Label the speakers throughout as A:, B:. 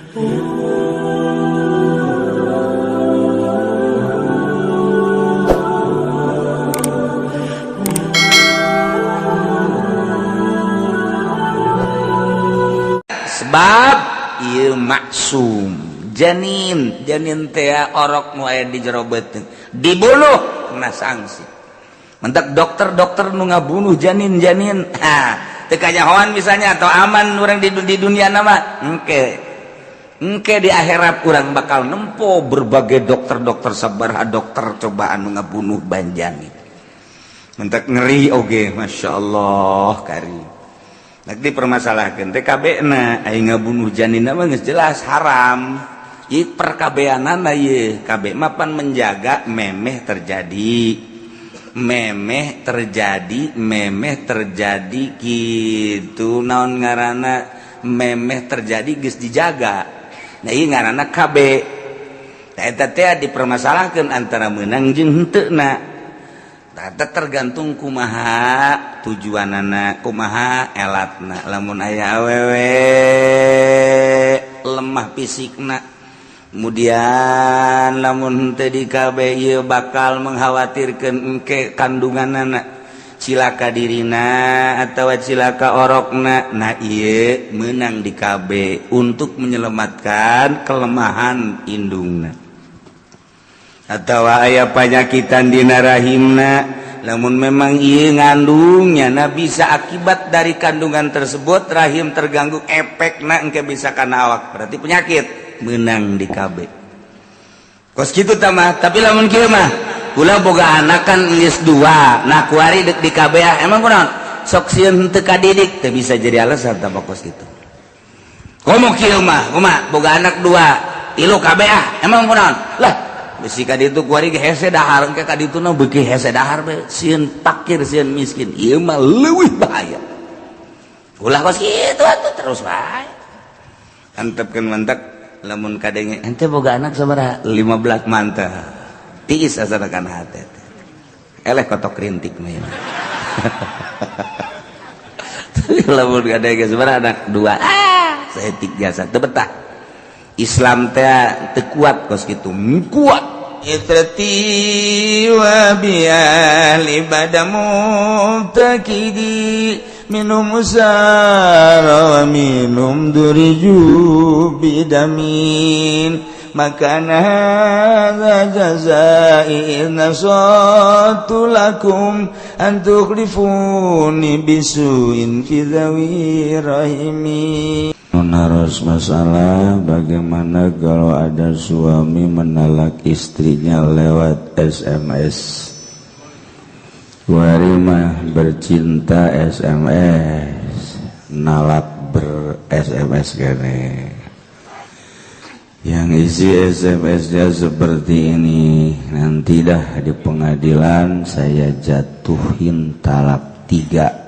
A: Sebab ieu maksum janin, janin teh orok nu aya di jero beuteung dibunuh kena sanksi. Mentak dokter-dokter nu ngabunuh janin-janin, ha, teu kanyahoan misalnya atau aman urang di dunia nama, engke engke di akhirat urang bakal nempo berbagai dokter-dokter, sabaraha dokter cobaan nu ngabunuh banjanin. Mentak ngeri oge, Masya Allah kari. Nak dipermasalahkan TKB na aing ngabunuh janin mah geus jelas haram. Ieu perkabeanana ieu KB mapan menjaga memeh terjadi. Memeh terjadi, memeh terjadi kitu naon ngaranna memeh terjadi geus dijaga. Nah ieu ngaranna KB. Tah eta teh dipermasalahkeun antara meunang jeung henteu na. Tah tergantung kumaha tujuanana, kumaha elatna. Lamun aya awewe lemah fisikna, kemudian lamun henteu di KB ieu bakal mengkhawatirkeun engke kandunganana, cilaka dirina atawa cilaka orokna. Nah ieu meunang di KB untuk menyelamatkan kelemahan indungna. Atawa aya panyakitan dina rahimna, lamun memang ieu ngandungnya nah bisa akibat dari kandungan tersebut rahim terganggu, efekna engke bisa kana awak, berarti penyakit, menang di KB. Kos kitu tah mah. Tapi lamun kieu mah, kula boga anak kan geus dua, nah kuari deuk di KB ah, emang kunaon sok sieun henteu kadidik, teu bisa jadi alasan tah kos kitu. Komo kieu mah, kumaha boga anak dua tilu KB ah, emang kunaon lah bisi ka ditu kuari ge hese dahar, engke ka ditu na beuki hese dahar be, sieun pakir sieun miskin, ieu mah leuwih bahaya. Ulah kos kitu atuh, terus bae antepkeun. Mantak lamun kadenge ente boga anak sabaraha, 15, mantap, tiis asana kana hate, eleh kotok rintik mah ieu. Lamun kadenge sabaraha anak, dua, ah saeutik jasa teu betah. Islam teh teu kuat kos kitu, kuat itrati wa biali badamu takidi minum musara wa minum duriju bidamin makana hadza jazai in nasatu lakum an tukhlifuni bisuin fi dhawi rahimi.
B: Menaros masalah, bagaimana kalau ada suami menalak istrinya lewat SMS? Kuari mah bercinta SMS, nalak ber SMS kene. Yang isi SMS-nya seperti ini, nanti dah di pengadilan saya jatuhin talak 3.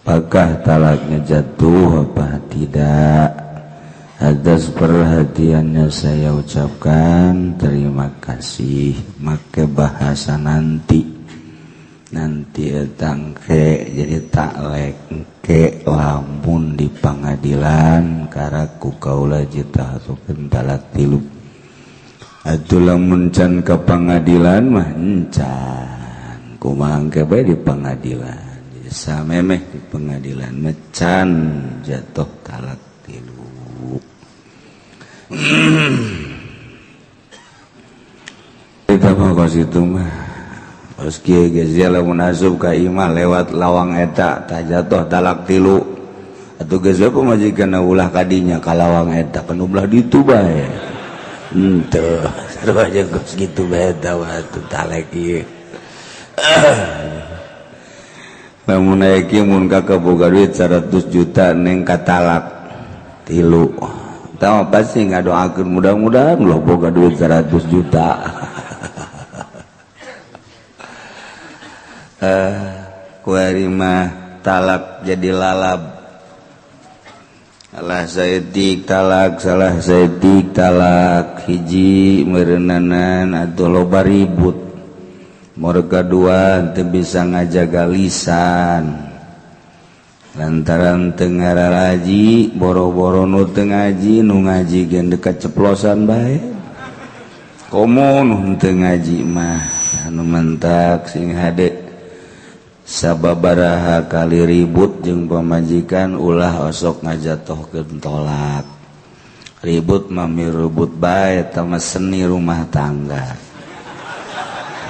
B: Apakah talaknya jatuh apa tidak? Atas perhatiannya saya ucapkan terima kasih. Make bahasa nanti, nanti etangke jadi taklek ke lamun di pengadilan karaku kaula jatuhkeun talak 3. Atuh lamun can ka pengadilan mah encan, kumaha engke bae di pengadilan, samemeh di pengadilan mecan jatuh talak 3. Kita mah kos itu mah kos kieu geus ya, lamun asup ka imah lewat lawang eta tah jatuh talak 3. Atuh geus we pamajikan ulah kadinya ka lawang eta, kan ulah ditu bae, henteu sarua aja kos kitu bae eta atuh talek ieu. Lamun aya kieu, mun kakak boga duit 100 juta neng katalak 3, tah pasti ngadoakeun mudah-mudahan lo boga duit 100 juta. Kuari mah talak jadi lalab, salah saeutik talak, salah saeutik talak, hiji meureunnanan atuh loba ribut. Mereka dua teu bisa ngajaga lisan. Lantaran teu ngararaji, boro-boro nu teu ngaji, nu ngaji ge dekat ceplosan bae. Komo nu teu ngaji mah. Anu mentak sing hade, sababaraha kali ribut jeung pamajikan, ulah osok ngajatohkeun tolak. Ribut mah mirubut bae, eta mah seni rumah tangga.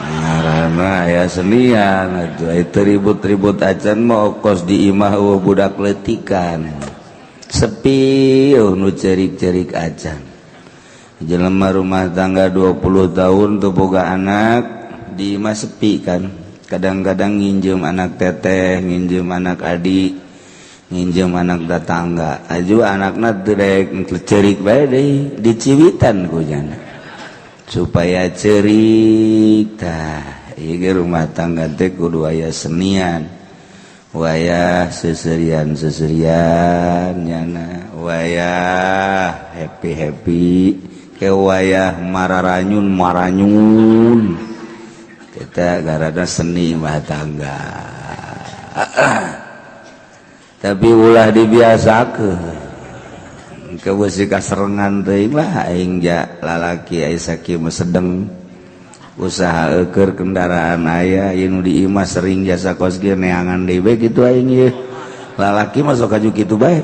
B: Ngaranna aya senian atuh. Itu ribut-ribut acan mah kos di imah eueuh budak letikan, sepi, eueuh nu cerik-cerik acan. Jelema rumah tangga 20 tahun teu boga anak, di imah sepi kan. Kadang-kadang nginjem anak teteh, nginjem anak adik, nginjem anak tetangga. Aju anakna teu daek cerik bae deui, diciwitan ku jana supaya cerik. Tah, ieu rumah tangga teh kudu aya senian, wayah seserian seserian nyana, wayah happy happy ke, wayah mararanyun maranyun. Kita gara seni rumah tangga, tapi ulah dibiasakeun ke besi kaserengan teuing lah. Aing ja lalaki, ai sakieu mah sedeng usaha eukeur, kendaraan aya. Ieu nu di imah sering jasa kos kieu, neangan deui bae kitu. Aing ieu lalaki mah sok kaju kitu bae,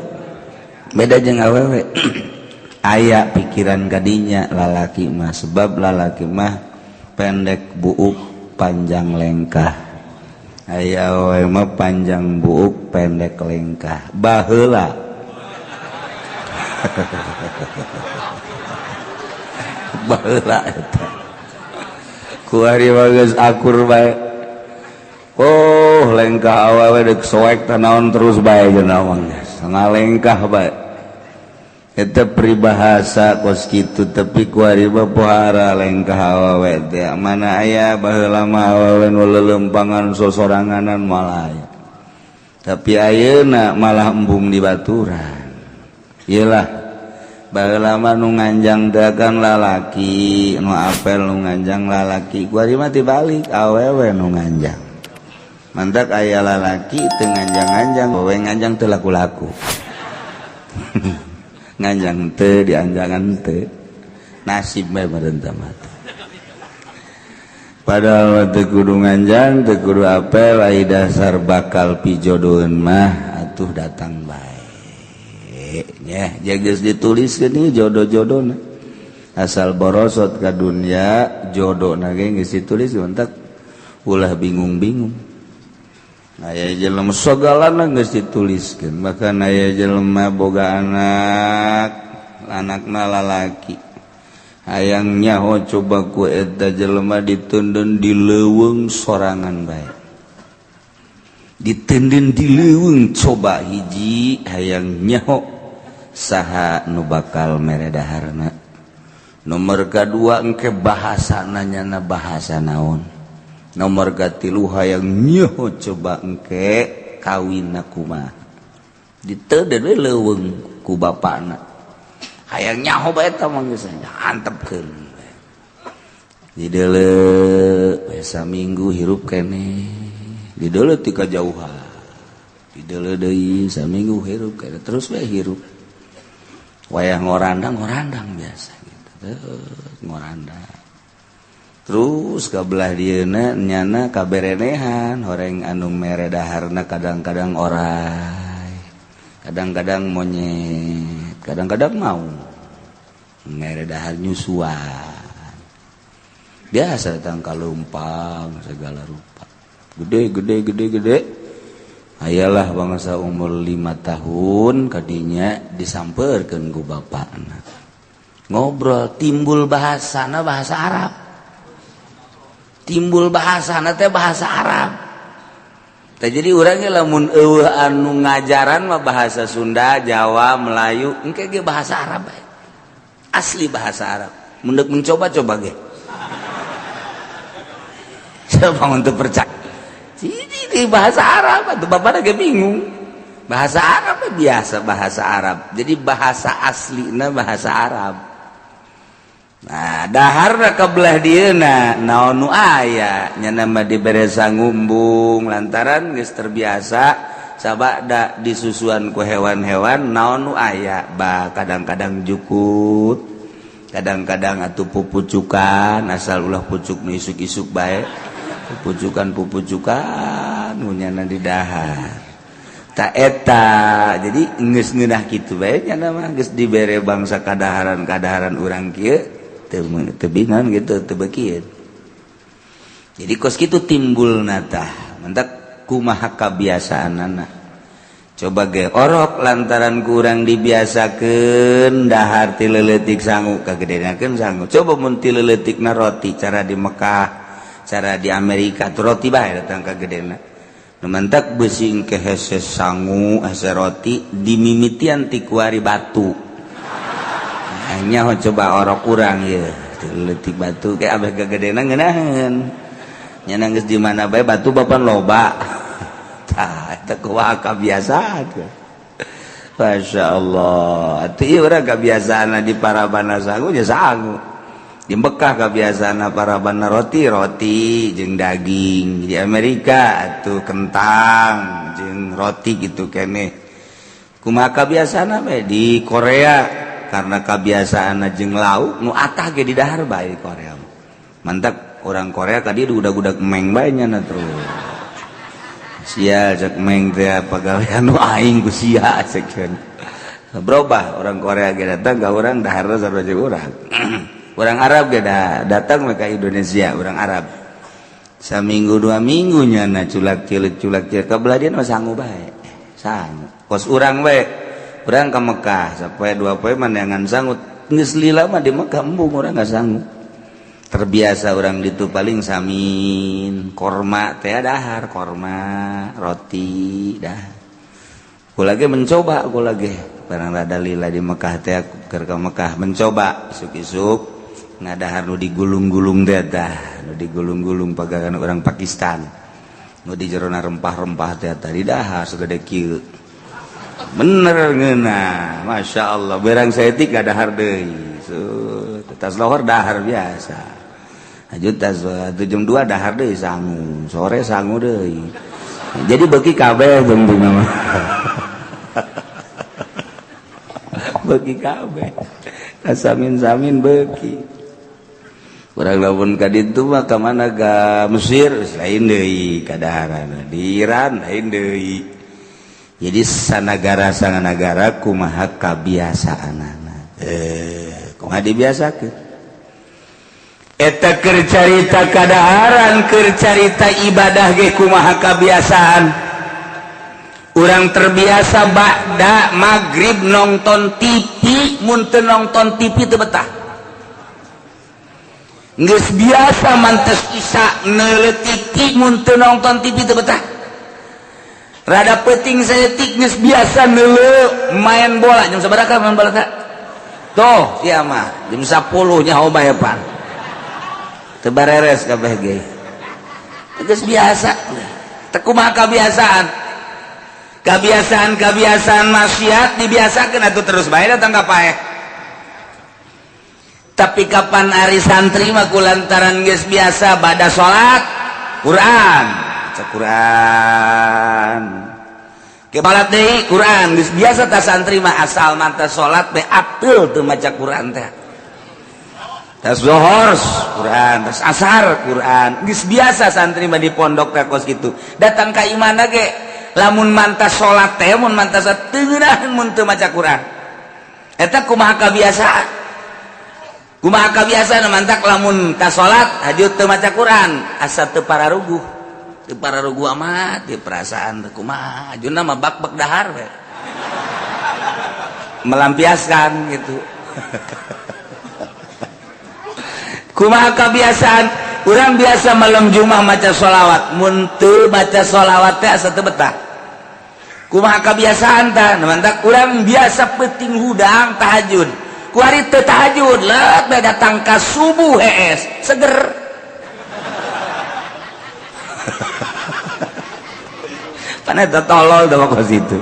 B: beda jeung awewe. Aya pikiran kadinya lalaki mah, sebab lalaki mah pendek buuk, panjang lengkah. Aya awewe mah panjang buuk, pendek lengkah. Baheula baheula eta kuari mah geus akur bae. Oh, lengkah awewe deuk soek tanaon terus bae jeung mah geus ngalengkah bae. Eta peribahasa kos kitu, tapi kuari mah pohara lengkah awewe teh mana aya. Baheula mah awewe nu leuleumpangan sosoranganan malah aya, tapi ayeuna malah embung di baturan. Iyalah, baheula mah nu nganjang teh kan lalaki, nu apel nu nganjang lalaki. Kuari mah tibalik, awewe nu nganjang. Mantak aya lalaki teu nganjang-nganjang, awewe nganjang teu laku-laku. Nganjang teu, dianjangan teu. Nasib bae meureun teh mah. Padahal teu kudu nganjang, teu kudu apel, ai dasar bakal pijodoheun mah atuh datang bae. Ya, geus dituliskeun ieu jodoh-jodohna. Asal borosot ka dunia, jodohna ge geus ditulis, mentak ulah bingung-bingung. Aya jelema sagalana geus dituliskeun, bahkan aya jelema boga anak, anakna lalaki. Hayang nyaho coba ku eta jelema diteundeun di leuweung sorangan bae. Diteundeun di leuweung coba hiji, hayang nyaho saha nu bakal mere daharna. Nomor kedua, engke bahasa nanyana bahasa naon. Nomor katilu, hayang nyaho coba engke kawin kumaha. Diteundeun we leuweung ku bapana, hayang nyaho bae eta mah geus antepkeun. Dideuleu we saminggu hirup keneh, dideuleu ti kajauhan, dideuleu deui saminggu hirup keneh, terus we hirup. Wayah ngorandang ngorandang biasa gitu, terus ngorandang terus ka belah dieuna nyana kaberenehan horeng anu mere daharna. Kadang-kadang orai, kadang-kadang monyet, kadang-kadang mau mere dahar nyusuan biasa, datang kalumpang segala rupa, gede gede gede gede. Ayalah bangsa umur 5 tahun kadinya disamperkeun ku bapakna, ngobrol, timbul bahasana bahasa Arab. Timbul bahasana teh bahasa Arab. Tah, jadi urangnya lamun eueuh anu ngajaran mah bahasa Sunda, Jawa, Melayu, engke ge bahasa Arab bae. Asli bahasa Arab. Mun deuk mencoba-coba ge. Siapa untuk percaya? Di bahasa Arab atau bapak lagi bingung. Bahasa Arab biasa bahasa Arab. Jadi bahasa aslina bahasa Arab. Nah, dahar ke belah dieuna naon nu aya nya nama dibere sangumbung lantaran geus terbiasa.
A: Sabada disusuan ku hewan-hewan naon nu aya bah kadang-kadang jukut, kadang-kadang atuh pupucukan, asal ulah pucuk nu isuk-isuk bae. Pupucukan-pupucukan nu nyana di dahar. Ta eta jadi geus ngeunah kitu bae nya mah geus dibere bangsa kadaharan-kadaharan urang kieu teu teu bingan gitu teu beukieun. Jadi kos kitu timbulna tah. Mantak kumaha kabiasaanana. Coba ge orok lantaran kurang dibiasakeun dahar ti leuletik sangu kagedenakeun sangu. Coba mun ti leuletikna roti cara di Mekah, cara di Amerika tuh roti bae datang kagedena. Nu mantak beusi engke hese sangu, hese roti dimimitian ti kuari batu. Nya coba orok urang ieu ti leuletik batu ke abeh kagedena ngeunaheun. Nya geus di mana bae batu bapan loba. Tah eta kumaha kabiasaan. Masya Allah. Atuh ieu urang kabiasaan di parabana sangu nya sangu. Di Mekah kabiasaan parabana roti roti jeung daging. Di Amerika atuh kentang jeung roti gitu keneh. Kumaha kabiasaan bae di Korea karena kabiasaan jeung lauk nu atah ge di dahar bae di Korea. Mantap orang Korea tadi udah-udah meng bae nya terus. Sia cek meng teh pagawean nu aing ku sia cek. Berubah orang Korea ge datang ka urang daharna sarua jeung urang. Orang Arab ge datang ka Indonesia, orang Arab. Saminggu dua minggu nyana culak cilik culak cilik kabelah dia mah sangu bae. Sangu. Kos urang bae. Urang ka Mekah sampai dua poe mandangan sangu. Geus lila mah di Mekah embung urang nggak sangu. Terbiasa orang itu paling samin korma teh dahar korma roti dah. Aku lagi mencoba, aku lagi barang rada lila di Mekah teh keur ka Mekah mencoba isuk-isuk ngadahar nu digulung-gulung teh tah, nu digulung-gulung pagawean orang Pakistan. Nu di jerona rempah-rempah teh tadi dahar segede kieu. Bener ngeunah, Masya Allah. Berang saeutik ngadahar deui. Tas lohor dahar biasa. Lanjut tas jam 2 dahar deui sangu, sore sangu deui. Jadi beuki kabeh penting mah. Beuki kabeh. Samin-samin beuki. Urang lamun ka ditu mah ka mana ka Mesir lain deui kadaharan, di Iran lain deui. Jadi sanagara sanganagara kumaha kabiasaanana. Kumaha dibiasakeun? Eta keur carita kadaharan, keur carita ibadah ge kumaha kabiasaan. Urang terbiasa ba'da maghrib nonton TV, mun teu nonton TV teu betah. Geus biasa mantes isya neuleuh TV, mun teu nonton TV teu betah. Rada peuting saeutik geus biasa neuleuh main bola. Jam sabaraha main bola teh? Tuh, sia mah jam 10 nya bae pan. Teu bareres kabeh ge. Geus biasa. Teu kumaha kabiasaan. Kabiasaan-kabiasaan maksiat dibiasakeun atuh terus bae datang ka paeh. Tapi kapan ari santri mah kulantaran geus biasa bada salat Quran, baca Quran. Ke balat deui Quran, geus biasa ta santri mah asal manta salat bae ateul teu maca Quran teh. Tas zuhur Quran, tas asar Quran. Geus biasa santri mah di pondok teh kos kitu. Datang ka imana ge lamun mantas salat teh mun mantas teu ngeunaheun mun teu maca Quran. Eta kumaha kabiasaan? Kumaha kabiasaan mantak lamun tas salat hajut teu maca Quran, asa teu pararuguh. Teu pararuguh amat di perasaan teh kumaha, hajuna mah bak-bak dahar we. Melampiaskan gitu. Kumaha kebiasaan urang biasa malam Jumat maca sholawat, mun teu maca sholawat teh asa teu betah. Kumaha kebiasaan tah, mantak urang biasa peuting hudang tahajud. Kuari teu tahajud, let bae datang ka subuh hees, seger. Pan eta tolol da kos itu.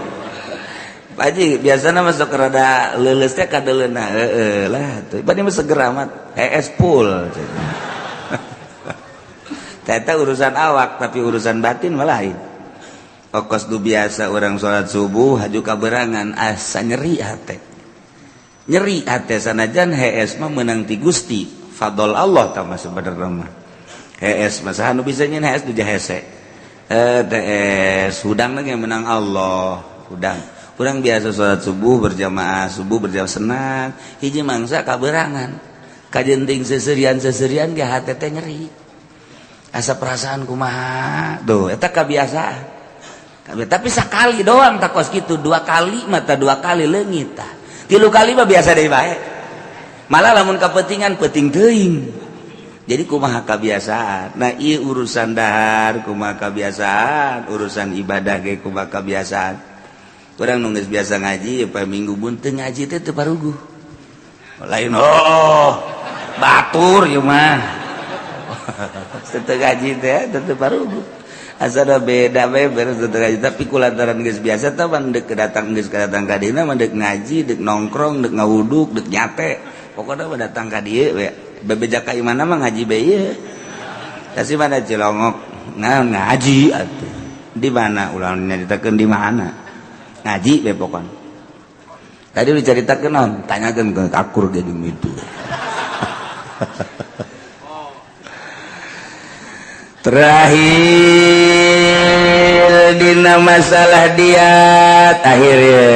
A: Pak Haji biasana masuk rada leuleus teh kadeuleuna heueuh lah tuh. Bade mah seger amat, hees full. Eta urusan awak tapi urusan batin mah lain. Okos du biasa orang sholat subuh haju kaberangan asa nyeri hate. Nyeri hate sanajan hees mah meunang ti Gusti, fadl Allah tah mah sebenarnya mah. Hees mah saha nu bisa nyeun hees du hese. TS hudang lagi menang Allah, hudang. Urang biasa sholat subuh berjamaah senang, hiji mangsa kaberangan. Kajenting seserian-seserian ge hate teh nyeri. Asa perasaan kumaha tuh eta kebiasaan. Tapi sekali doang tak kos gitu, dua kali mata dua kali leungit tah. Tilu kali mah biasa deui bae. Malah lamun kapentingan penting teuing. Jadi kumaha kebiasaan. Nah ieu urusan dahar kumaha kebiasaan, urusan ibadah ge kumaha kebiasaan. Urang nu geus biasa ngaji poe Minggu mun teu ngaji teh teu paruguh. Lain oh batur ieu mah. Teu ngaji teh teu paruguh. Asana beda bae beres teu ngaji, tapi kulantaran geus biasa tah mah deuk datang geus datang ka dieu mah deuk ngaji, deuk nongkrong, deuk ngawuduk, deuk nyate. Pokona mah datang ka dieu we. Bebeja ka imana mah ngaji bae ieu. Kasih mana Cilongok, nah ngaji atuh. Di mana ulah nyaritakeun di mana? Ngaji bae pokona. Tadi dicaritakeun naon? Tanyakeun ke akur ge jeung itu. Terakhir dina masalah diat akhirnya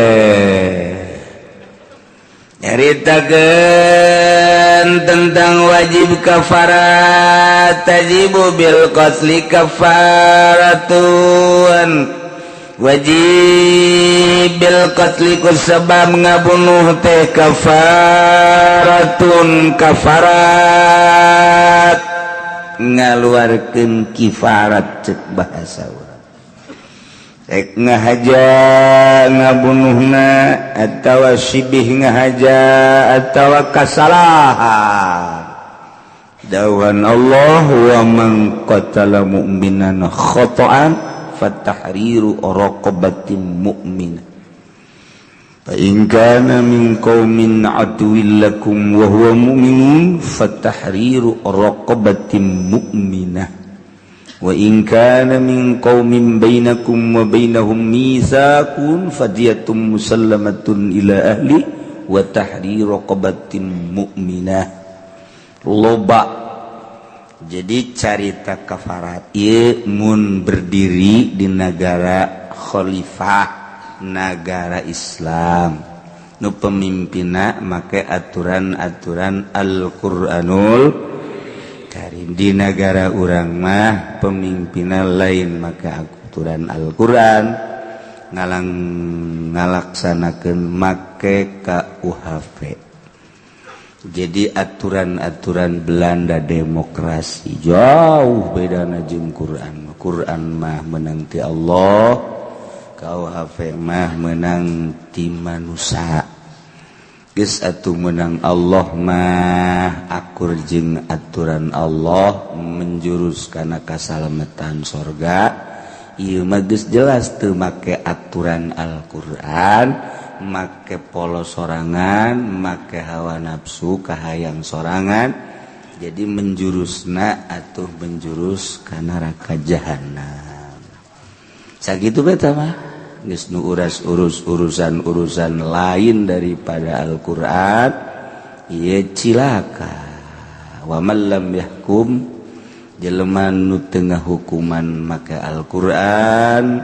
A: nyaritakeun tentang wajib kafarat tajibu bil qatli kafaratun wajib bil qatli ku sebab ngabunuh teh kafaratun kafarat ngaluarkeun kifarat cek bahasa urang rek ngahaja ngabunuhna atawa sibih ngahaja atawa kasalahan. Dawuhan Allah wa man qatala mu'minan khata'an fatahriru raqabatin mu'minah fa in kana min qaumin aduwwin lakum wa huwa mu'minun fatahriru raqabatin mu'minah wa in kana min qaumin bainakum wa bainahum mitsaqun fadiyatun musallamatun ila ahli wa tahriru raqabatin mu'minah. Loba jadi carita kafarat ieu mun berdiri di negara khalifah, negara Islam nu pemimpinna make aturan-aturan Al-Qur'anul Karim. Di negara urang mah pemimpinna lain make aturan Al-Qur'an, ngalang ngalaksanakeun make KUHP. Jadi aturan-aturan Belanda demokrasi jauh bedana jeung Quran. Quran mah menang ti Allah, KUHP mah menang ti manusia. Geus atuh menang Allah mah akur jeung aturan Allah menjurus kana kasalametan sorga. Ieu mah geus jelas teu make aturan Al-Qur'an, make polo sorangan, make hawa nafsu kahayang sorangan. Jadi menjurusna atuh menjurus ka neraka jahanam. Sakitu beta mah geus nu uras urus urusan-urusan lain daripada Al-Qur'an ieu cilaka. Wa man lam yahkum jelema nu teu ngahukuman make Al-Qur'an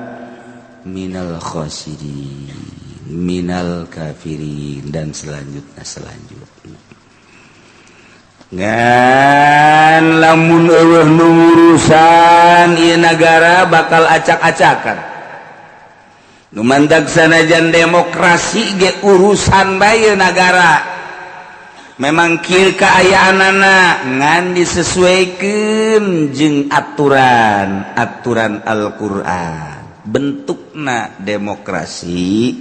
A: minal khasirin minal kafirin dan selanjutnya selanjutnya. Ngan lamun eueuh nu urusan ieu nagara bakal acak-acakan. Nu mantak sanajan demokrasi ge urusan bae nagara. Memang kieu kaayaanana ngan disesuaikeun jeung aturan aturan Al-Qur'an. Bentukna demokrasi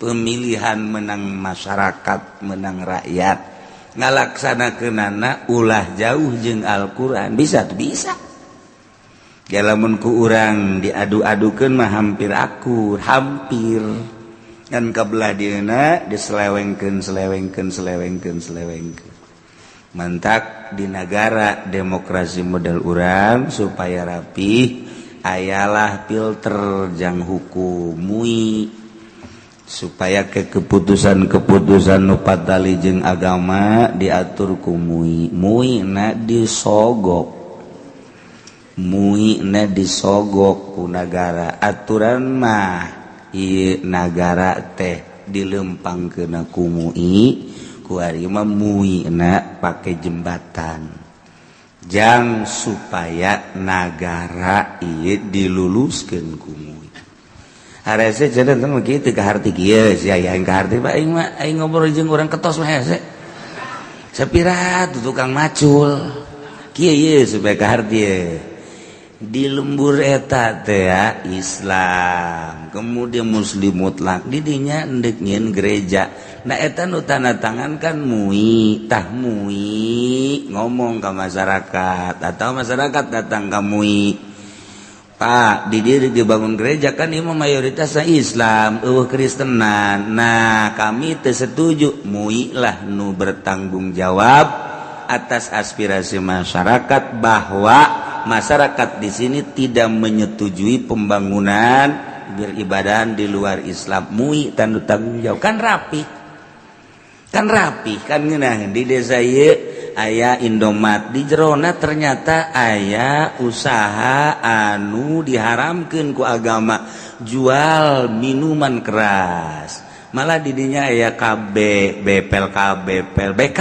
A: pemilihan menang masyarakat, menang rakyat, ngalaksanakeunana ulah jauh jeung Al-Qur'an. Bisa tuh bisa. Ya lamun ku urang diadu-adukeun mah hampir akur, hampir. Kan kabelah dieuna diselewengkeun, selewengkeun, selewengkeun, selewengkeun. Mantak di negara demokrasi model urang supaya rapih Ayalah filter jang hukum MUI supaya ke keputusan-keputusan nu patali jeung agama diatur ku MUI. MUI na disogok, MUI na disogok ku nagara. Aturan mah ieu nagara teh dilempangkeun ku MUI, ku ari mah MUI na pake jembatan jang supaya nagara ieu diluluskeun ku MUI. Harese cenah teh kitu kaharti kieu sia aing kaharti Pak, aing mah aing ngobrol jeung urang ketos mah hese. Sapira tuh tukang macul. Kieu ieu supaya kaharti ye. Di lembur eta teh ya, Islam, kemudian muslim mutlak di dinya endek nyieun gereja. Nah eta nu tanda tangan kan MUI, tah MUI ngomong ke masyarakat atau masyarakat datang ke MUI. Pak, di dieu dibangun gereja kan ieu mah mayoritasna Islam, eueuh Kristenan. Nah, kami teu setuju. MUI lah nu bertanggung jawab atas aspirasi masyarakat bahwa masyarakat di sini tidak menyetujui pembangunan beribadah di luar Islam. MUI tanda tanggung jawab kan rapi. Kan rapi kan ngeunah di desa ieu aya Indomaret, di jerona ternyata aya usaha anu diharamkeun ku agama, jual minuman keras. Malah didinya aya KB, BPL KB, PLBK,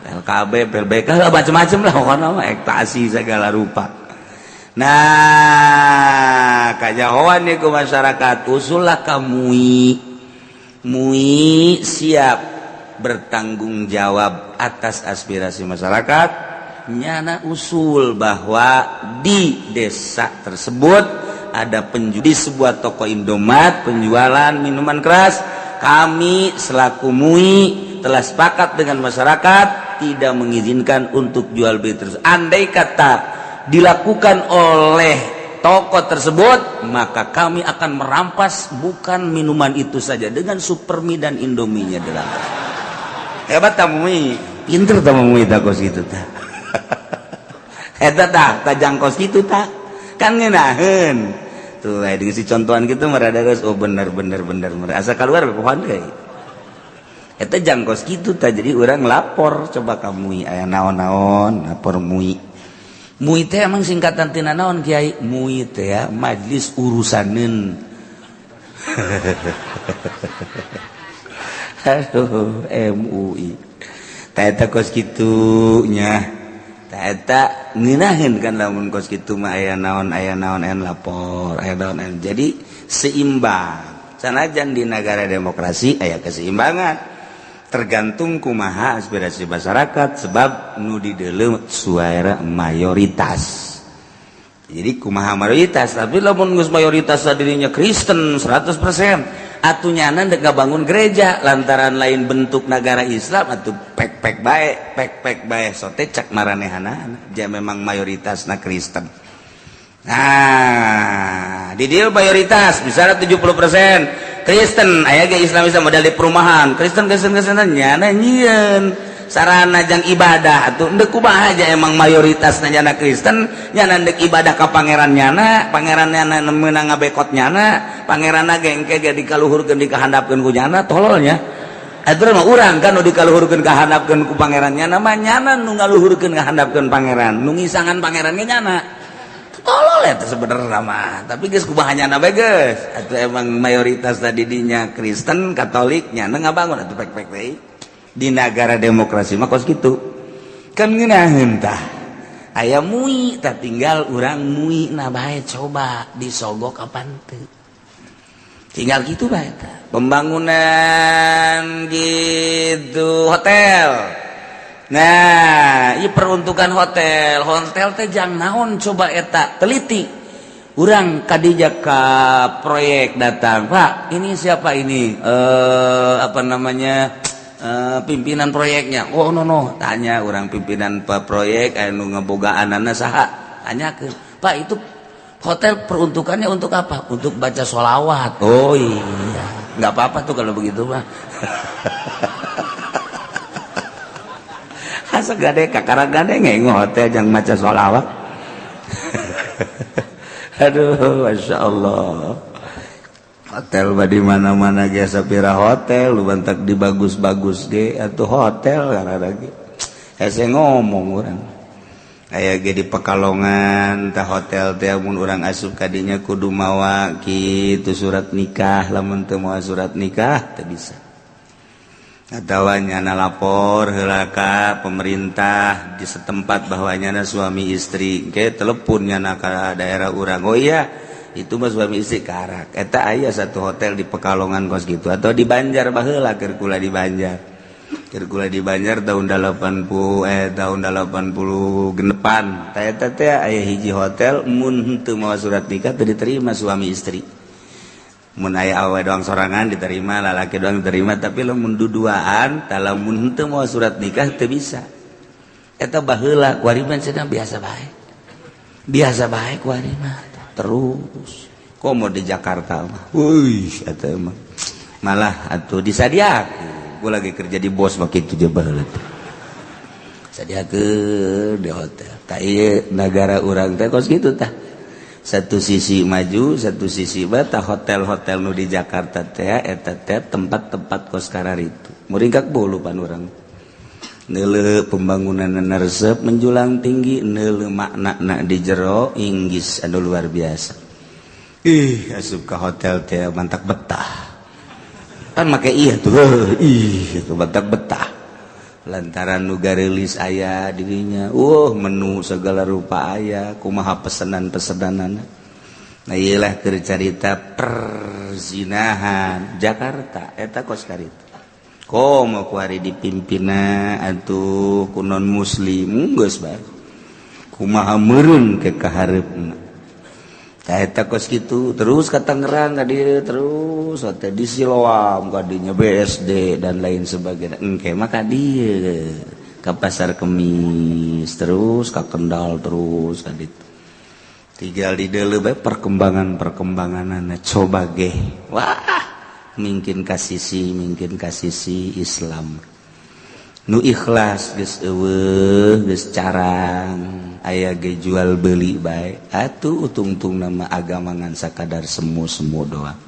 A: LKB, PLBK, macam-macam lah pokoknya mah, ekstasi segala rupa. Nah, kajahoan nih ke masyarakat, usullah ka MUI. MUI siap bertanggung jawab atas aspirasi masyarakat. Nyana usul bahwa di desa tersebut ada penjual di sebuah toko Indomaret penjualan minuman keras. Kami selaku MUI telah sepakat dengan masyarakat tidak mengizinkan untuk jual beli terus. Andai kata dilakukan oleh toko tersebut, maka kami akan merampas bukan minuman itu saja, dengan supermi dan indominya dirampas. Hebat ta MUI, pinter ta MUI ta kos kitu ta. Eta tah tajang kos kitu ta. Kan ngeunaheun. Tuh aya si contohan kitu mah rada geus, oh bener bener bener bener. Asa keluar pohon deui. Eta jang kos kitu ta, jadi urang lapor coba ka MUI aya naon-naon, lapor MUI. MUI teh emang singkatan tina naon Kiai? MUI teh ya Majlis Urusaneun. Aduh, MUI. Ta eta kos kitu nya. Ta eta ngeunaheun kan lamun kos kitu mah aya naon aya naon aya lapor, aya naon aya. Jadi seimbang. Sanajan di negara demokrasi aya keseimbangan. Tergantung kumaha aspirasi masyarakat, sebab nu dideuleu suara mayoritas. Jadi kumaha mayoritas, tapi lamun geus mayoritas dirinya Kristen 100% atuh nyana dek ngabangun gereja lantaran lain bentuk negara Islam atuh pek-pek bae, pek-pek bae sote cak maranehanana ja memang mayoritasna Kristen. Nah, di dieu mayoritas misalnya 70% Kristen, aya ge Islam Islam model di perumahan Kristen Kristen Kristen nyana nyieun sarana jang ibadah atuh endek kumaha aja emang mayoritas nyana Kristen, nyana ndek ibadah ka pangeran nyana, pangeran nyana meunang ngabekot nyana, pangeran ge engke ge dikaluhurkeun dikahandapkeun ku nyana, tololnya. Atuh mah urang kan nu dikaluhurkeun kahandapkeun ku pangeran nyana mah nyana nu ngaluhurkeun kahandapkeun pangeran, nu ngisangan pangeran ge nyana. Tolol eta sebenarnya mah, tapi geus kumaha nyana bae geus. Atuh emang mayoritas tadi dinya Kristen, Katolik nyana ngabangun atuh pek-pek deui. Di negara demokrasi mah kos kitu. Kan ngeunaheun tah. Aya MUI tah tinggal urang MUI na bae coba disogok apan teu. Tinggal gitu bae tah. Pembangunan gitu hotel. Nah, ieu peruntukan hotel. Hotel teh jang naon coba eta teliti. Urang kadija ka proyek datang, "Pak, ini siapa ini?" Apa namanya? Pimpinan proyeknya. Oh no no, tanya orang pimpinan proyek anu ngebogaanana saha? Tanyakeun, "Pak, itu hotel peruntukannya untuk apa?" "Untuk baca sholawat." Oh iya, nggak apa-apa tuh kalau begitu mah. Asa gade kakara gade ngengo hotel jang maca sholawat.
B: Aduh, masya Allah, hotel mah di mana-mana ge, sapira hotel lu bantak di bagus-bagus ge atau hotel karena lagi hese ngomong urang. Aya ge di Pekalongan tah, hotel teh mun urang asup kadinya kudu mawa kitu surat nikah. Lamun teu mawa surat nikah teu bisa, atawa nyana lapor heula ka pemerintah di setempat bahwa nyana suami istri. Ke telepon nyana ka daerah urang, "Oh iya, itu mah suami istri." Karak eta aya satu hotel di Pekalongan kos gitu, atau di Banjar baheula, keur kula di Banjar, keur kula di Banjar tahun 80, tahun 80 genepan tah, eta teh aya hiji hotel mun henteu mawa surat nikah teu diterima suami istri. Mun aya awewe doang sorangan diterima, lalaki doang diterima, tapi lamun duduaan tah, lamun henteu mawa surat nikah teu bisa. Eta baheula. Kuari mah cenah biasa bae, biasa bae kuari mah. Terus komo di Jakarta mah, wih, eta mah malah atuh disadiakeun. Gua lagi kerja di bos mah kitu je baheula teh, sadiakeun di hotel. Tah, ieu negara urang teh kos kitu tah, satu sisi maju, satu sisi bata. Hotel-hotel nu di Jakarta teh eta teh tempat-tempat kos kararitu, muringkak bolu pan urang neuleu pembangunan resep menjulang tinggi, neuleu makna na di jero inggis anu luar biasa. Ih, asup ke hotel teh mantak betah kan make iya tuh. Ih, itu mantak betah lantaran nu gareulis aya dirinya. Menu segala rupa aya, kumaha pesenan-pesenanana. Nah, iyalah keur carita perzinahan Jakarta eta kos karita. Komo kuari dipimpinna atuh ku non muslim, geus bae kumaha meureun ke kahareupna. Tah, eta kos kitu terus ka Tangerang, ka dieu terus teh di Siloam kadinya, BSD dan lain sebagainya. Engke mah ka dieu, ka Pasar Kemis, terus ka Kendal, terus ka ditu. Tinggal di deuleu bae perkembangan-perkembanganana. Coba ge, wah, mungkin kasisi, mungkin kasisi Islam nu ikhlas geus euweuh, geus carang aya ge jual beli bae atuh. Utungtung nama agama ngan sakadar semu-semu doang,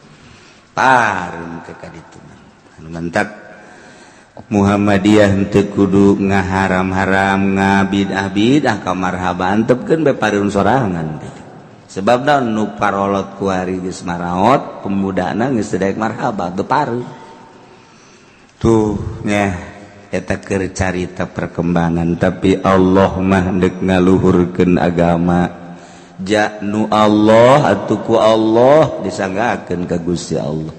B: parun ke kaditu. Anu mantak Muhammadiyah henteu kudu ngaharam-haram, ngabidah-bidah ka marhaba, antepkeun bae parun sorangan teh. Sebab naon? Nu parolot kuari geus maraot, pemudana geus teu daek marhaba teu parun tuh nya. Eta keur carita perkembangan, tapi Allah mah deuk ngaluhurkeun agama. Ja nu Allah atuh ku Allah disanggakeun ka Gusti Allah.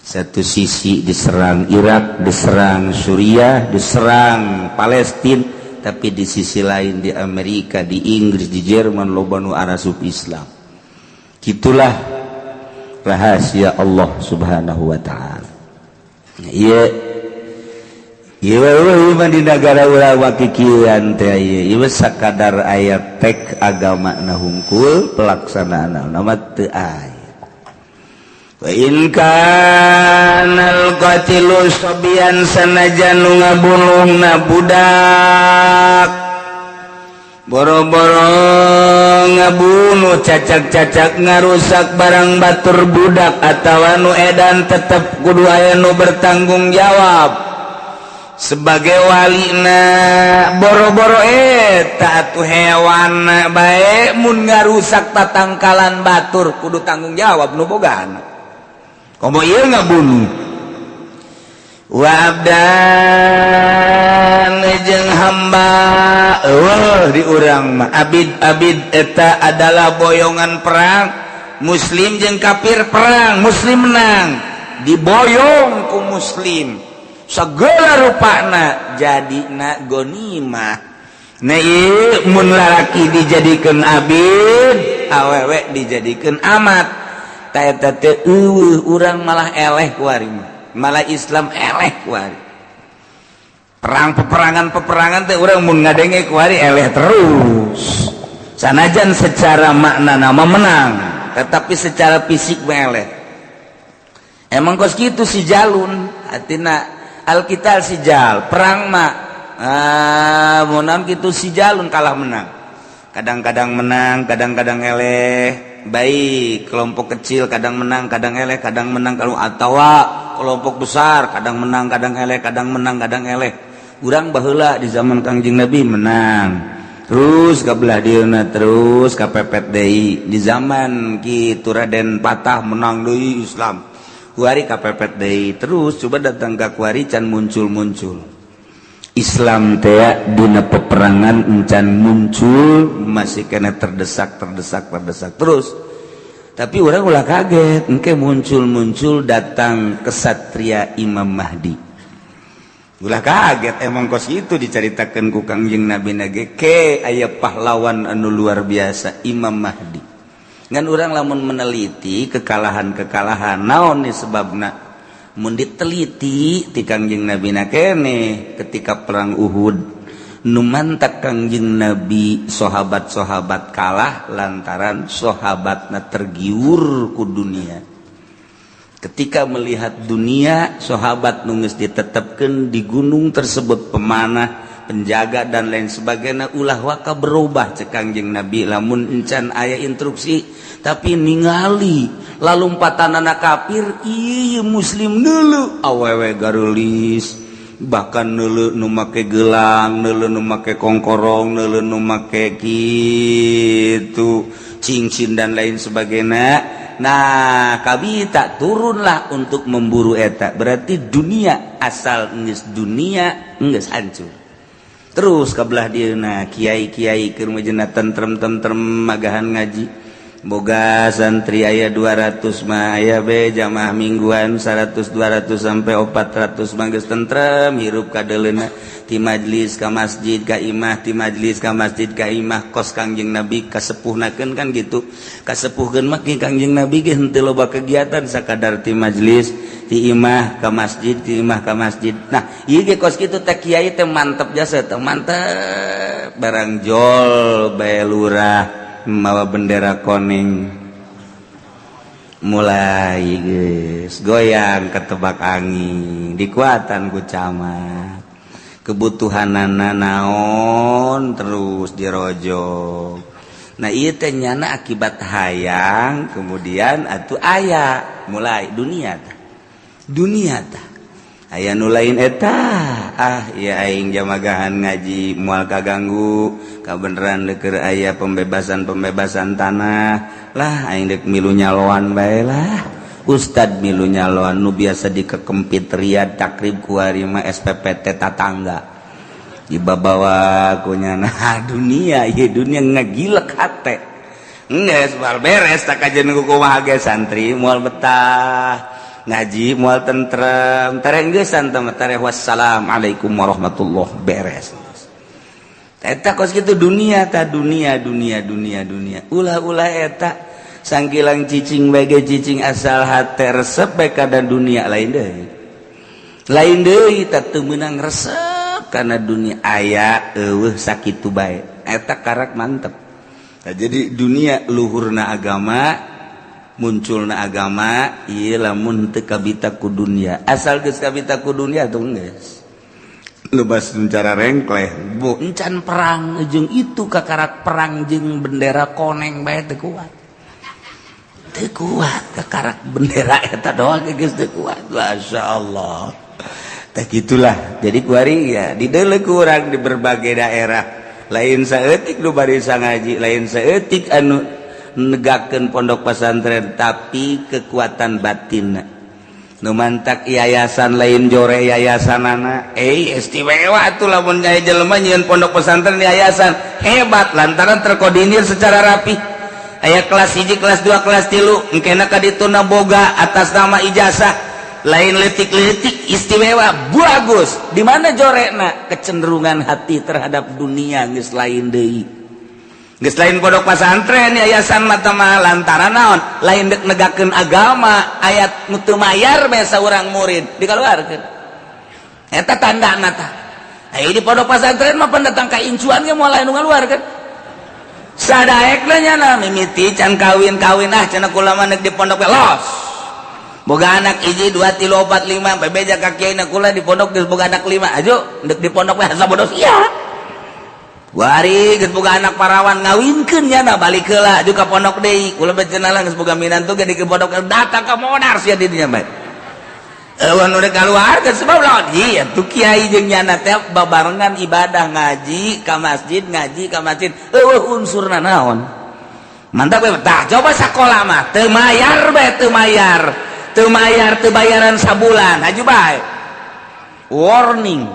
B: Satu sisi diserang Irak, diserang Suriah, diserang Palestina, tapi di sisi lain di Amerika, di Inggris, di Jerman loba nu arasup Islam. Gitulah rahasia Allah Subhanahu wa taala. Ieu ieu mah di negara urang kikieuan teh ieu ieu sakadar aya tek agama na hungkul, pelaksanaan nama teu aya. Wa in kanal qatilu sabiyan, sanajan nu ngabunuhna budak, boro-boro ngabunuh, cacak-cacak ngarusak barang batur budak atawa nu edan, tetep kudu aya nu bertanggung jawab sebagai walina. Boro-boro eta atuh, hewan bae mun ngarusak tatangkalan batur kudu tanggung jawab nu bogana, komo ieu ngabunuh. Wa abdan, jeung hamba. Eueuh di urang mah abid-abid eta adalah boyongan perang. Muslim jeung kafir perang, muslim menang, diboyong ku muslim segala rupana, jadi na gonimah. Nah, ieu mun lalaki dijadikeun abid, awewe dijadikeun amat. Tah, eta teh eueuh. Urang malah eleh kuari mah, malah Islam eleh kuari. Perang, peperangan, peperangan teh urang mun ngadenge kuari eleh terus. Sanajan secara makna nama menang, tetapi secara fisik mah eleh. Emang kos kitu si jalun artina alkital si jal perang mah, ah, mun kitu si jalun kalah menang.
A: Kadang-kadang menang, kadang-kadang eleh. Baik kelompok kecil kadang menang, kadang eleh, kadang menang, kalau atau kelompok besar kadang menang, kadang eleh, kadang menang, kadang eleh. Urang baheula di zaman Kangjeng Nabi menang terus, ke belah dieuna terus kapepet deui. Di zaman kitu Raden Patah menang deui Islam, kuari kapepet deui terus. Coba datang ka kuari can muncul-muncul Islam teh dina peperangan, encan muncul, masih kena terdesak, terdesak, terdesak terus. Tapi urang ulah kaget engke muncul-muncul datang kesatria Imam Mahdi. Ulah kaget, emang kos itu diceritakan ku Kangjeng Nabi nage ke aya pahlawan anu luar biasa, Imam Mahdi. Ngan urang lamun meneliti kekalahan-kekalahan, naon nih sebabna, mun diteliti ti Kangjeng Nabi na kene ketika perang Uhud nu mantak Kangjeng Nabi sahabat-sahabat kalah lantaran sahabatna tergiur ku dunia. Ketika melihat dunia, sahabat nu geus ditetapkan di gunung tersebut, pemanah, penjaga, dan lain sebagainya, ulah waka berubah cek Kangjeng Nabi lamun encan aya instruksi. Tapi ningali lalumpatan anak kafir, iya muslim dulu awewe garulis, bahkan nulu nu make gelang, nulu nu make kongkorong, nulu nu make gitu cincin dan lain sebagainya. Nah, kabita turunlah untuk memburu eta. Berarti dunia, asal geus dunia geus hancur. Terus kabelah dieuna kiai-kiai keur mejena tentrem tentrem magahan ngaji, boga santri aya 200 mah, aya be jamaah mingguan 100, 200 sampai 400 mah geus tentrem hirup. Kadeleuna ti majlis ka masjid ka imah, ti majlis ka masjid ka imah, kos Kangjeng Nabi kasepuhnakeun kan gitu. Kasepuhkeun mah Kangjeng Nabi ge henteu loba kegiatan, sakadar ti majlis, ti imah ka masjid, ti imah ka masjid. Nah, ieu ge kos kitu teh kiai teh mantep jasa teh, mantep. Barang jol bae lurah mawa bendera kuning, mulai geus goyang ketebak angin, dikuatan ku camat, kebutuhanana naon terus dirojok. Nah, ieu teh nyana akibat hayang kemudian atuh aya mulai dunia tah, dunia tah aya nu lain eta. Ah ya, aing jamagahan ngaji moal kaganggu, kabeneran dek aya pembebasan pembebasan tanah lah, aing dek milu nyaloan bae lah. Ustad milu nyaloan nu biasa dikekempit Riyad Takrib, kuari mah SPPT tatangga dibabawa ku nyana. Dunia ieu, dunia ngagilek hate. Geus moal beres tak kajen kumaha ge, santri moal betah ngaji, moal tentrem. Tereh geusan teh tereh, wassalamualaikum warahmatullah, beres. Eta kos kitu dunia ta, dunia, dunia, dunia, dunia. Ulah-ulah eta sangkilang cicing bae cicing, asal hate resep bae kana dunia, lain deui, lain deui. Tah, teu meunang resep kana dunia, aya eueuh sakitu bae, eta karak mantep. Nah, jadi dunia luhurna agama, munculna agama ieu lamun teu kabita ku dunia. Asal geus kabita ku dunia tuh geus lebas cara rengkleh bu. Encan perang jeung itu, kakarak perang jeung bendera koneng bae teu kuat, teu kuat. Kakarak bendera eta doang geus teu kuat. Masya Allah, teh gitulah. Jadi kuari ya dideuleu kurang di berbagai daerah, lain saeutik nu barisa ngaji, lain saeutik anu negakeun pondok pesantren, tapi kekuatan batin nu mantak yayasan lain jore yayasanana. Eh, istimewa tuh lamun aya jelema nyieun pondok pesantren yayasan, hebat lantaran terkoordinir secara rapi, aya kelas 1, kelas 2, kelas 3, engkena ka dituna boga atas nama ijazah, lain letik-letik, istimewa, bagus. Di mana jorekna? Kecenderungan hati terhadap dunia geus lain deui, geus lain pondok pesantren yayasan mata mah. Lantaran naon? Lain dek negakeun agama, ayat nu teu mayar biasa urang murid dikeluarkeun, eta tandana tah. Aya di pondok pesantren mah pendatang ka incuan ge moal anu ngaluarkeun. Sadaekna nyana mimiti can kawin-kawin, ah cenah kula mah di pondok los, boga anak hiji, dua, tilu, opat, lima, bebeja ka kiai, kula di pondok geus boga anak lima, aju dek di pondok we asa bodoh sia. Wari geus boga anak parawan ngawinkeun nya balik heula juga pondok deui. Kula becenah geus boga minantu ge di pondok datang ka modar sia di dinya bae. Eueuh nu kaluar geus sebab lawan ieu tuh kiai jeung nyana teh babarengan ibadah ngaji ka masjid ngaji ka masjid. Eueuh unsurna naon? Mantap we tah coba sakola mah teu mayar bae teu mayar. Teu mayar teu bayaran sabulan haju bae. Warning.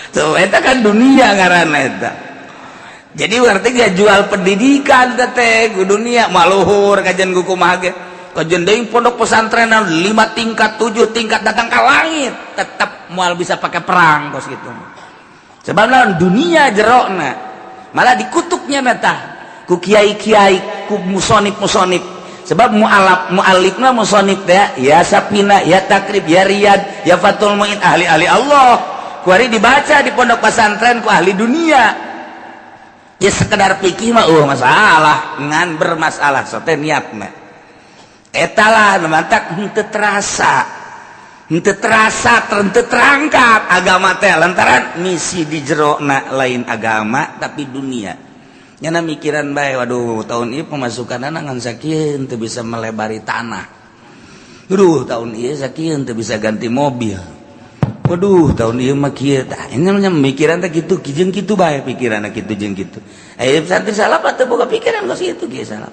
A: Tuh eta kan dunia ngaranna eta. Jadi berarti dia jual pendidikan teh ku dunia maluhur kajian ku kumaha ge. Kajian deui pondok pesantren 5 tingkat 7 tingkat datang ka langit tetap moal bisa pakai perang kos gitu. Sebab lawan dunia jerokna malah dikutuknya tah ku kiai-kiai ku musonib-musonib. Sebab mualaf mualifna musonib teh ya Sapina ya Takrib ya Riyad ya Fathul Muin ahli-ahli Allah. Kuari dibaca di pondok pesantren ku ahli dunia ya sekedar pikir mah masalah ngan bermasalah sote niat mah eta lah mantak henteu terasa henteu terangkat agama teh lantaran misi di jerona lain agama tapi dunia nyana mikiran bae waduh tahun ieu pemasukan anak ngan sakieu teu bisa melebari tanah duh tahun ieu sakieu teu bisa ganti mobil. Waduh tahun ieu mah kieu tah ini namanya mikiran teh kitu jeung kitu bae pikiranna kitu jeung kitu. Aya santri salah teu boga pikiran kos kitu kieu salah.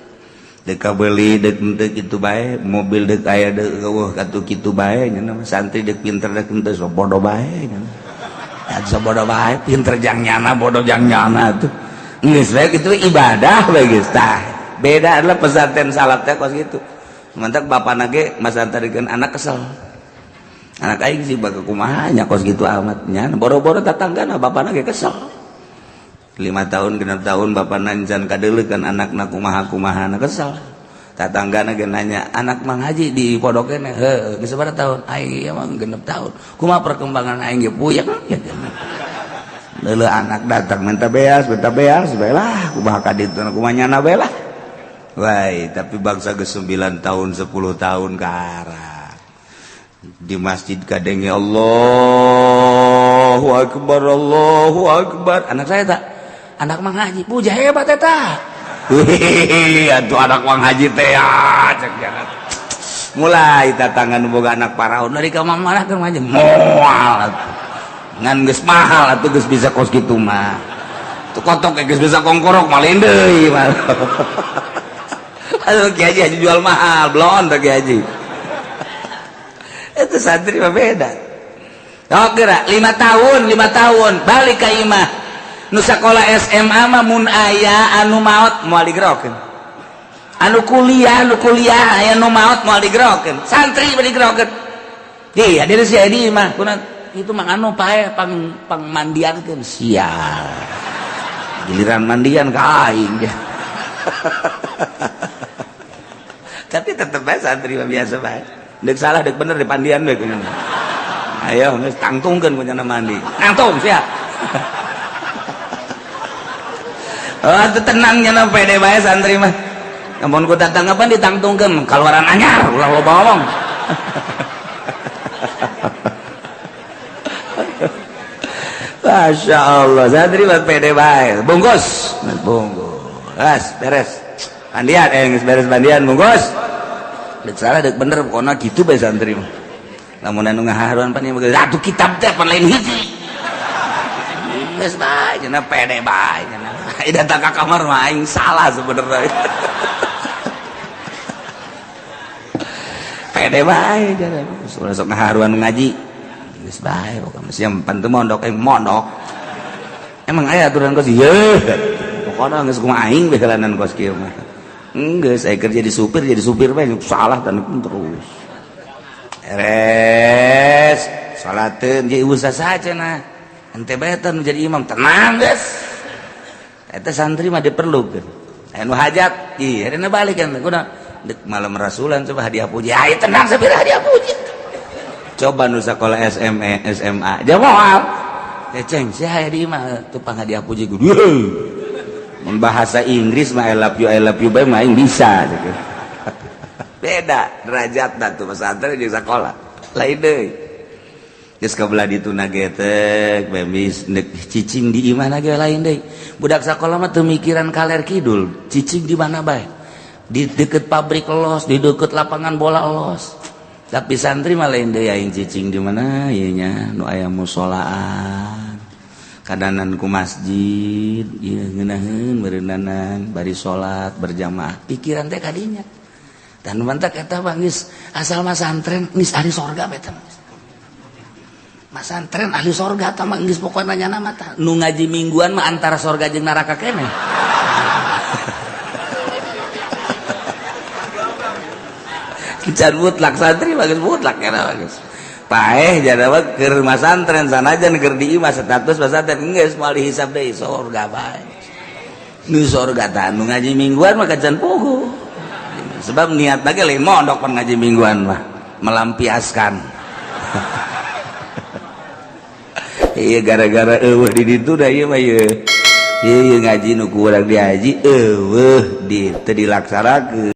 A: Deuk kabeuli deuk henteu kitu bae, mobil deuk aya deuk eueuh katuh kitu bae nya mah santri deuk pinter deuk henteu sok bodoh bae nya. Sok bodoh bae pinter jang nyana bodoh jang nyana tuh. Geus bae kitu ibadah bae geus tah. Beda adalah pesantren salaf teh kos kitu. Mantak bapana ge masantarikeun anak kesel. Anak aing sih bakal kumaha nya kos gitu amat nya boro-boro tatanggana bapana ge kesel 5 tahun 6 tahun bapana encan kadeuleukeun anakna kumaha-kumaha na kesel tatanggana ge nanya anak Mang Haji di pondok keneh heuh geus sabaraha tahun aing ieu mah 6 tahun kumaha perkembangan aing ge puyeng leuleuh anak datang minta beas bae lah kumaha ka ditu kumaha nyana bae lah wae tapi bangsa geus 9 tahun 10 tahun ka arah di masjid kadenge Allahu Akbar Allahu Akbar anak saya tak anak Mang Haji puja hebat eta hehehe atuh anak Mang Haji teh cek jangan mulai tatangan boga anak paraon dari ka mana ka Mang Haji moal ngan geus mahal atuh geus bisa kos kitu mah tuh kotok geus bisa kongkorok malin deui aduh Ki Haji haji jual mahal blon teh Ki Haji itu santri mah beda. Oh geura 5 tahun balik ka imah nu sakola SMA mah mun aya anu maot moal digerokeun anu kuliah aya nu maot moal digerokeun santri mah digerokeun di hadir si di imah kuna itu mah anu pae pang pangmandiankeun sial giliran mandian ka aing tapi tetep bae santri mah biasa bae. Dek salah dek bener di pandian bae kunyana. Ayo geus tangtungkeun kunyana mandi. Tangtung siap. Oh teu tenang nya pede bae santri mah. Lamun ku datang apa ditangtungkeun kaluaran anyar ulah loba ngomong. Masya Allah santri mah pede bae. Bungkus, bungkus. Beres. Mandian geus beres mandian bungkus. Dek salah dek bener pokona gitu bae santri mah. Lamun anu ngaharuan pan ieu atuh kitab teh pan lain hiji. Geus bae cenah pede bae cenah. Datang ka kamar mah aing salah sebenarnya. Pede bae cenah. Sok ngaharuan ngaji. Geus bae pokona sia pan teu mondok aing mondok. Emang aya aturan kos ieu. Pokona geus kumaha aing bae jalanan kos kieu mah. Enggak, saya kerja di supir, jadi supir bae salah dan terus. Beres, salateun jadi usah saja nah. Ente bae teh jadi imam, tenang geus. Eta santri mah diperlukeun. Aya nu hajat, ih ayeuna balik kan kuna dek malam rasulan coba hadiah puji. Ayo tenang sabira hadiah puji. Coba nu sakola SME, SMA, jawab. Ceng, sia aya di imah teu hadiah puji gede. Bahasa Inggris mah I love you bae mah aing bisa gitu. Beda derajatna tuh pesantren jeung sakola. Lain deui. Geus kabelah ditu na getek bemis cicing di imah ge lain deui. Budak sakola mah teu mikiran kaler kidul, cicing di mana bae. Di deket pabrik los, di deket lapangan bola los. Tapi santri mah lain deui, aing cicing di mana ieu nya nu aya musolaan. Kadanan ku masjid, ieu ngeunaheun meureunnanan bari salat berjamaah. Pikiran teh kadinya. Dan mantak eta mah geus asal masantren geus ahli sorga eta mah. Masantren ahli sorga eta mah geus pokona nya mah tah. Nu ngaji mingguan mah antara sorga jeung neraka keneh. Can mutlak santri mah geus mutlak era geus. Paeh jadawa keur masantren sanajan keur di imah status masantren geus moal dihisab deui sorga bae. Nu sorga tah nu ngaji mingguan mah can puguh. Sebab niat lagi lain mondok pan ngaji mingguan mah melampiaskan. Iya gara-gara eueuh di ditu da ieu mah ieu. Ieu ngaji nu kurang diaji eueuh di teu dilaksanakeun.